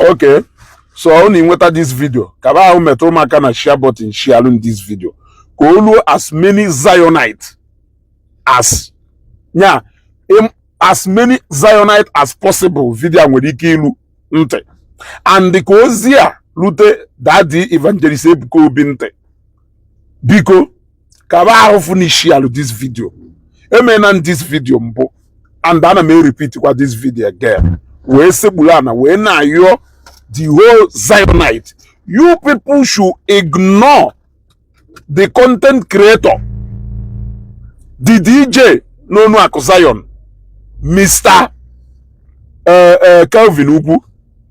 Okay, so ọ na nweta this video, kaba ahụ metụrụ m aka na share button, share this video ka o luo as many Zionite as nya as many Zionite as possible. Video a nwere ike ilu ntị and ka ozi a rute Daddy Evangelist Ebuka Obi ntị. Biko, kaba ahụ fụ na share this video. Emena m this video mbụ and ana m repeat kwa this video again, wee sekpuru ana wee na-ayọ the whole Zionite: you people should ignore the content creator, the DJ n'onu akụ Zion, Mr. Kelvin Ugwu.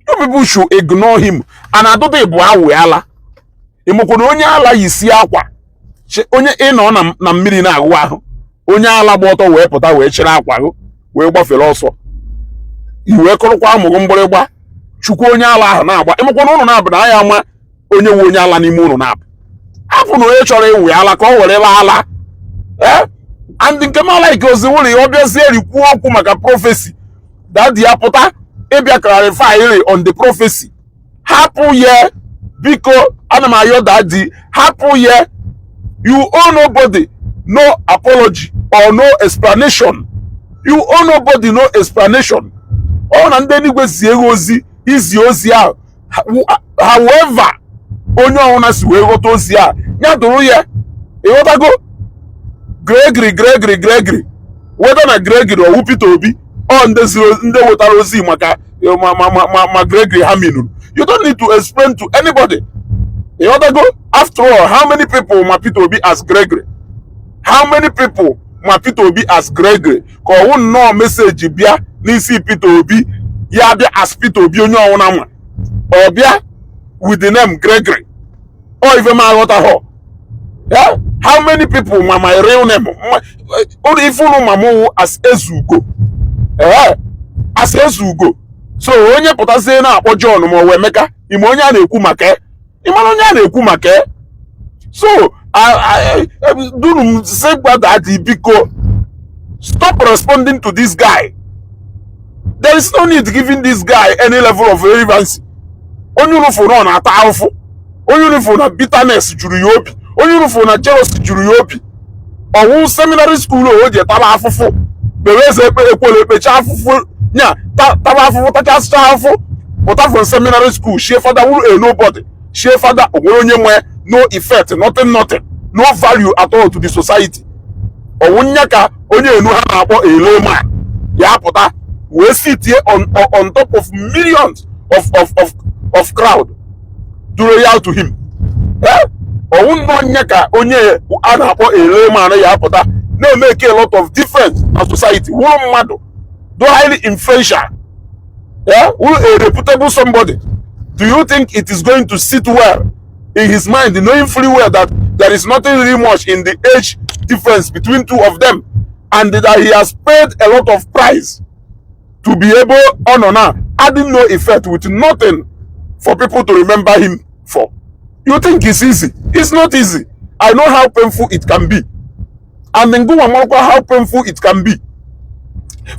You people should ignore him. And adụdụ bụ awụ ala ịmụkwa na onye ala yisi akwa onye ịnọ na mmiri na-agụ ahụ, onye ala gba ọtọ wee pụta wee chịrị akwa gụ wee gbafere ọsọ, i wee kụrụkwa amụgụ mgbịrịgba chukwu. Onye ala ahụ na-agba, ịmụkwa na ụnụ na-abụ na anya ama onye nwe onye ala n'ime ụnụ na-abụ afụ na onye chọrọ ịwụ ala ka ọ were laa ala. Ee, and nke m ala ike ozi wụrụ ya, ọ bịazie rikwuo okwu maka prophecy, Daddy ya pụta ịbịa clarify on the prophecy. Hapụ ya, biko. Ana m ayọ Daddy, hapụ ya. You owe nobody no apology or no explanation. You owe nobody no explanation. Ọ na ndị eluigwe zie gị ozi, izi ozi ahụ, however onye ọbụla si wee ghọta ozi a, ya dụrụ ya. Ịghọtago? Gregory, Gregory, Gregory, whether na Gregory ọwụ Peter Obi, ọ ndị ziri ndị wetara ozi maka ma Gregory ha minuru. You don't need to explain to anybody. Ịghọtago? After all, how many people ma Peter Obi as Gregory? How many people ma Peter Obi as Gregory? Ka ọwụ nnọọ message bịa n'isi Peter Obi, ya bịa as Peter Obi, onye ọwụna ma ọ bịa with the name Gregory. Ọ ife m aghọtaghọ ya. How many people ma my real name? Ụlọ ife unu ma mụ as Ezugo, ee, as Ezugo. So onye pụtazie na-akpọ John ma ọ wụ Emeka, ime onye a na-ekwu maka ya, ịmara onye a na-ekwu maka ya. So dunu m sị gwa Daddy, biko, stop responding to this guy. There is no need giving this guy any level of relevancy. Onye unu fụrụ na ọ na-ata ahụfụ, onye unu fụrụ na bitterness juru ya obi, onye unu fụrụ na jealousy juru ya obi, ọwụ seminary school o ji taba afụfụ, kpere eze ekpe ekwere ekpecha afụfụ nya, taba afụfụ, tachasịcha afụfụ, pụta from seminary school, shie fada, wuru a nobody, shie fada, o nwere onye nwe, no effect, nothing, nothing, no value at all to the society. Ọwụ nya ka onye enu ha na-akpọ a layman ya pụta wee sitie on top of millions of crowd do loyal to him. Eh? Ọwụ nnọọ nya ka onye a na-akpọ a layman ya pụta na-emeke a lot of difference na society, wụrụ mmadụ do highly influential, yeah? Wụrụ a reputable somebody? Do you think it is going to sit well in his mind, knowing fully well that there is nothing really much in the age difference between two of them and that he has paid a lot of price to be able on now, adding no effect with nothing for people to remember him for? You think it's easy? It's not easy. I know how painful it can be, and ngụnwa marakwa how painful it can be.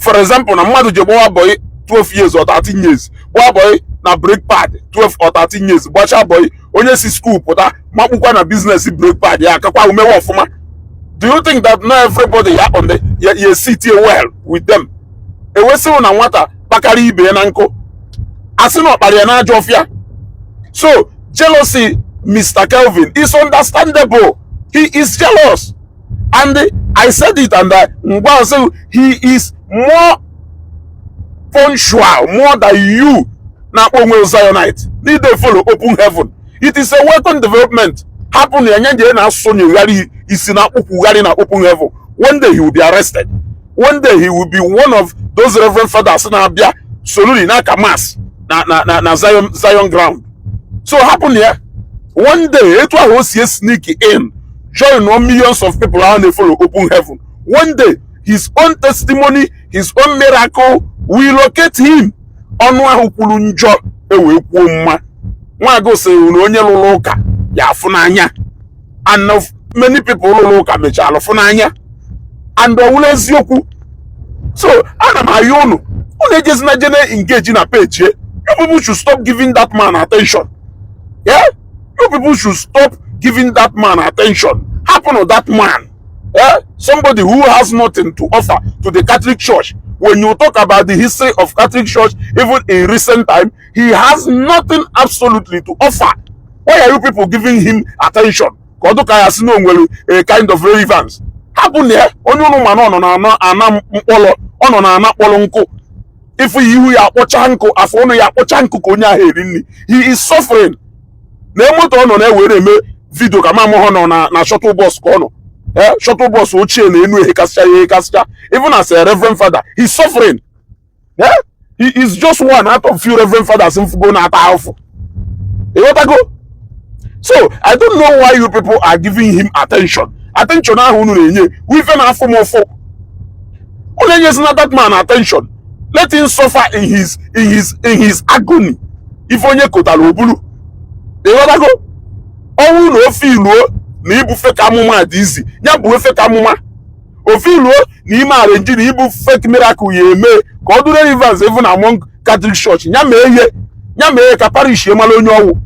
For example, na mmadụ ji gbawa boy 12 years or 13 years, gbawa boy na brake pad 12 or 13 years, gbachaa boy, onye si school pụta makpukwa na business brake pad ya akakwa umewe ọfụma. Do you think that not everybody ya on the ya sit here well with them? Ewesịrị na nwata kpakara ibe ya na nkụ, asị na ọkpara ya n'ajọ ọfịa. So jealousy Mr. Kelvin is understandable. He is jealous, and I said it, and I ngwa say he is more punctual more than you na-akpọ onwe Zionite need dey follow open heaven. It is a welcome development. Hapụ na ya nye na-asụ nyegharị isi na akpụkwugharị na open heaven. One day he will be arrested. One day he will be one of those reverend fathers na-abịa soluri n'aka mass na Zion ground. So hapụ na ya. One day, etu ahụ o si sneak in, join one millions of people ahụ na-follow open heaven, one day his own testimony, his own miracle will locate him. Ọnụ ahụ kwuru njọ ewee kwuo mma. Nwaagụ sịrị na onye lụrụ ụka ya afụ n'anya, and of many people lụrụ ụka mechara fụ n'anya, and ọ wụrụ eziokwu. So ana m ayọ unu, unu ejezina jene engage na page. You people should stop giving that man attention. Yeah, you people should stop giving that man attention. Happen to that man, yeah? Somebody who has nothing to offer to the Catholic Church. When you talk about the history of Catholic Church, even in recent time, he has nothing absolutely to offer. Why are you people giving him attention? Ka ọ dụka ya si na o nwere a kind of relevance. Hapụ na ya. Onye ụnụ ma na ọ nọ na ana mkpọrọ, ọ nọ na ana kpọrọ nkụ. Ifu ihu ya akpọcha nkụ, afọ ọnụ ya akpọcha nkụ, ka onye ahụ eri nri. He is suffering. Na moto ọ nọ na-ewere eme video ka mamụ nọ na shuttle bus ka ọ nọ, eh, shuttle bus ochie na enu ehekasịcha ya ehekasịcha. Even as a reverend father, he's suffering. Yeah? He is just one out of few reverend fathers mfugo na-ata ahụfụ. Ịghọtago? So I don't know why you people are giving him attention. Attention ahụ unu na-enye ife na-afụ m ụfụ. Unu enyezina that man attention. Let him suffer in his agony. Ife onye kotara obulu. Ịghọtago? Ọnwụ na ofe iluo na ibu fake amụma dị izi ya bụ fake amụma. Ofe iluo na ime arrange na ibu fake miracle ya eme ka ọ dụrụ relevance even among Catholic Church, ya mee ihe, ya mee ka parish ya mara onye ọwụ.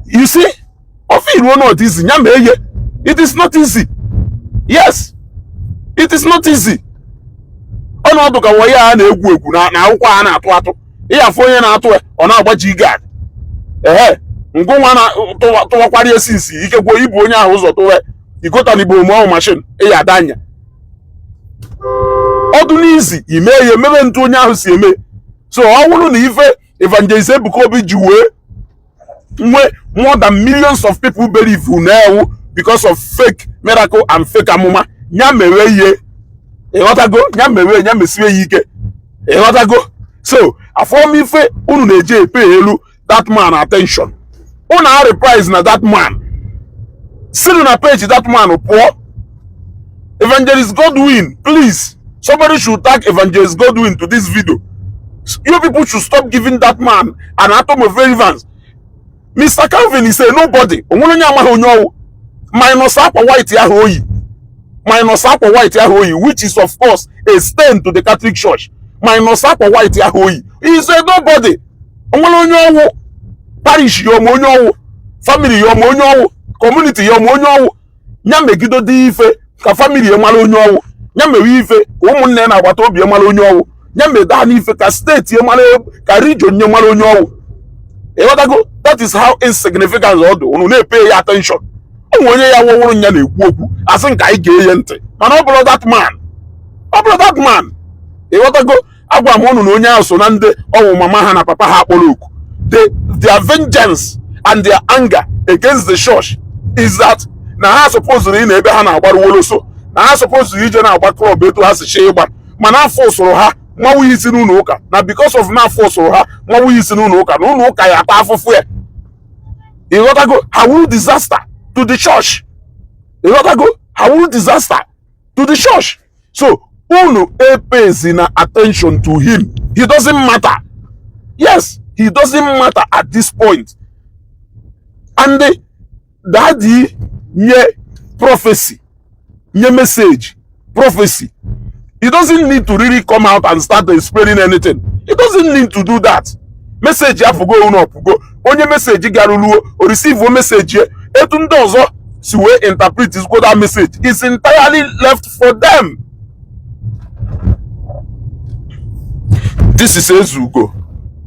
You see, ofe iluo not easy, ya mee ihe. It is not easy. Yes, it is not easy. Ọnọdụ ka waya a na-egwu egwu na akwụkwọ a na-atụ atụ. Ịyafụ onye na-atụ ya, ọ na-agbaji gad ehe ngụnwa na tụwakwara esi nsi ikekwe ibu onye ahụ ụzọ tụwe igota na igbo ọhụ machine ịya ada anya ọdụ n'izi ime ya emebe ntu onye ahụ si eme. So ọ bụrụ na ife Evangelist Ebuka Obi ji wee nwee more than millions of people believe na-ewu because of fake miracle and fake amụma, ya mewe ihe. Ịghọtago? Ya mewe, ya mesiwe ya ike. Ịghọtago? So afọm ife unu na-eji epe elu that man attention, unu a reprise na that man sinu na page that man pụọ. Evangelist Godwin, please, somebody should tag Evangelist Godwin to this video. You people should stop giving that man an atom of relevance. Mr. Calvin is a nobody. Onwere onye amaghị onye ọwụ, minus akwa white ahụ oyi, minus akwa white ahụ oyi, which is of course a stain to the Catholic Church. Minus akwa white ahụ oyi, he is a nobody. Onwere onye ọwụ, parish ya ọma onye ọwụ, family ya ọma onye ọwụ, community ya ọma onye ọwụ. Ya megido dị ife ka family ya mara onye ọwụ, ya mewe ife ka ụmụnne ya na agbata obi ya mara onye ọwụ, ya meda n'ife ka steeti ya mara, ka region ya mara onye ọwụ. Ịghọtago? That is how insignificant ọ dị. Unu na-epe ya attention. Ụmụ onye ya wọwụrụ ya na-ekwu okwu asị nke anyị ga-enye ntị, mana ọ bụrụ that man, ọ bụrụ that man. Ịghọtago? Agwa m unu na onye ahụ so na ndị ọwụ mama ha na papa ha akpọrọ oku. Their vengeance and their anger against the church is that na ha supposed ị na ebe ha na-agbara woloso, na ha supposed ije na-agba club etu ha si chee ịgba, mana afọ usoro ha mmanwụ isi n'ụlọ ụka, na because of na afọ usoro ha mmanwụ isi n'ụlọ ụka, na ụlọ ụka ya ata afụfụ ya. Ịghọtago? Ha wuru disaster to the church. Ịghọtago? Ha wuru disaster to the church. So unu epezi na attention to him. He doesn't matter. Yes, he doesn't matter at this point. And daddy nye prophecy, nye message prophecy, he doesn't need to really come out and start explaining anything. He doesn't need to do that. Message apụgo, unu ọpụgo. Onye message garuruo, o receive message. Etu ndị ọzọ si wee interpret that message is entirely left for them. This is Ezugo.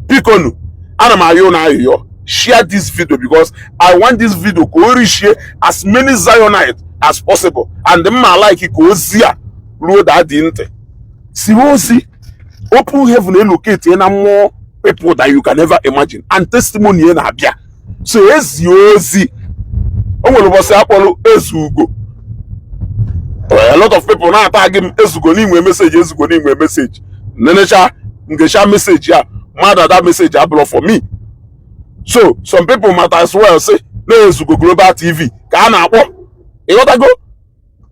Bikonu, ana m ayọ na ayụyọ, share this video because I want this video ka o reach as many Zionites as possible, and mma like ka ozi a ruo daddy ntị. Siwe ozi open heaven elocate na more people that you can never imagine, and testimony na-abịa. So ezi ozi o nwere ụbọchị akpọrọ Ezugo, a lot of people na-ata gị m Ezugo n'inwe message, Ezugo n'inwe message. Nenecha ngecha message ya mmadụ, that message abụrụ for me. So some people might as well say na Ezugo Global TV ka a na-akpọ. Ịghọtago?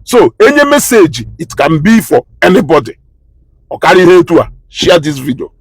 So enye message, it can be for anybody. Ọ karịa ihe etu a. Share this video.